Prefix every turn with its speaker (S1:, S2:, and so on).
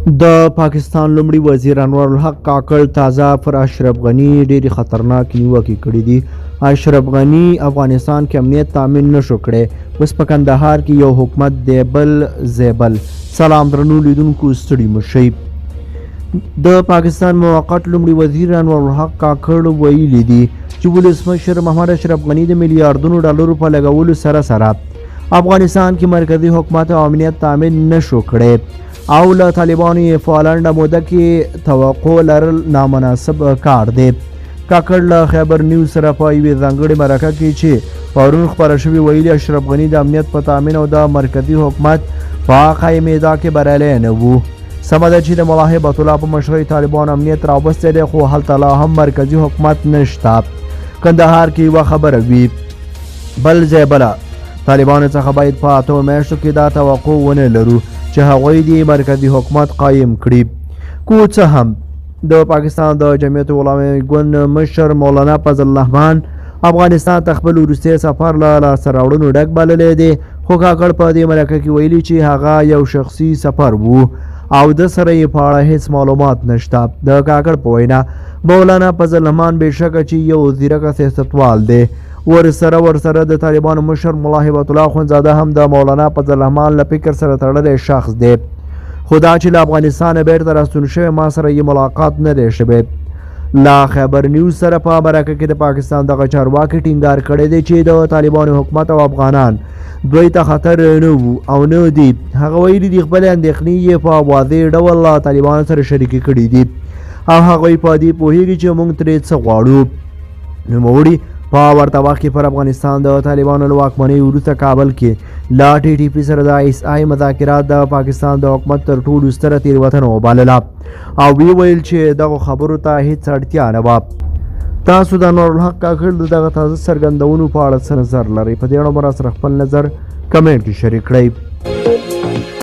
S1: د پاکستان لومړي وزیر انوارالحق کاکړ تازه پر اشرف غني ډېرې خطرناکې نیوکې کړې دي. اشرف غني افغانستان کې امنیت تامین نه شو کړی، اوس په کندهار کې یو حکومت دی بل ځای بل. سلام درنو لیدونکو، ستړي مه شئ. د پاکستان موقت لومړي وزیر انوارالحق کاکړ ویلي دي چې ولسمشر محمد اشرف غني د میلیاردونو ډالرو په لګولو سره سره افغانستان کې مرکزي حکومت او امنیت تامین نه شو کړی او له طالبانو یې په لنډه موده کې توقع لرل نامناسب کار دی. کاکړ له خیبر نیوز سره په یوې ځانګړې مرکه کې چې پرون خپره شوې ویلي، اشرف غني د امنیت په تامین او د مرکزي حکومت په قایمېدا کې بریالی نه وو. سمه ده چې د ملا هبت الله په مشرۍ طالبانو امنیت راوستی دی، خو هلته لا هم مرکزي حکومت نشته. کندهار کې یوه خبره وي، بل ځای بله. طالبانو څخه باید په 8 میاشتو کې دا توقع ونه لرو چې هغوی دې مرکزي حکومت قایم کړي. کو څه هم د پاکستان د جمعیت علماء ګوند مشر مولانا فضل الرحمن افغانستان ته خپل وروستی سفر له لاسته راوړنو ډک بللی دی، خو کاکړ په دې مرکه کې ویلي چې هغه یو شخصي سفر وو او د سره یې په اړه هیڅ معلومات نشته. د کاکړ په وینا مولانا فضل الرحمن بېشکه چې یو ځیرکه سیاستوال دی. ورسره د طالبانو مشر ملا هبت الله اخندزاده هم د مولانا فضل الرحمن له فکر سره تړلی شخص دی، خو دا چې له افغانستانه بیرته راستون شوی ما سره یې ملاقات نه دی شوی. له خیبر نیوز سره په مرکه کې د پاکستان دغه چارواکي ټینګار کړی دی چې د طالبانو حکومت او افغانان دوی ته خطر نه وو او نه دي. هغه ویلي دي خپلې اندېښنې یې په واضح ډول له طالبانو سره شریکې کړې دي او هغوی په دې پوهېږي چې موږ ترې څه غواړو. نوموړي په ورته وخت کې پر افغانستان د طالبانو له واکمنۍ وروسته کابل کې له ټي ټي پي سره د آی اس آی مذاکرات د پاکستان د حکومت تر ټولو ستره تېروتنه وبلله او ویې ویل چې دغو خبرو ته هیڅ اړتیا نه وه. تاسو د انوارالحق کاکړ د دغه تازه څرګندونو په اړه څه نظر لرئ؟ په دې اړه مو راسره خپل نظر کمنټ کې شریک کړئ.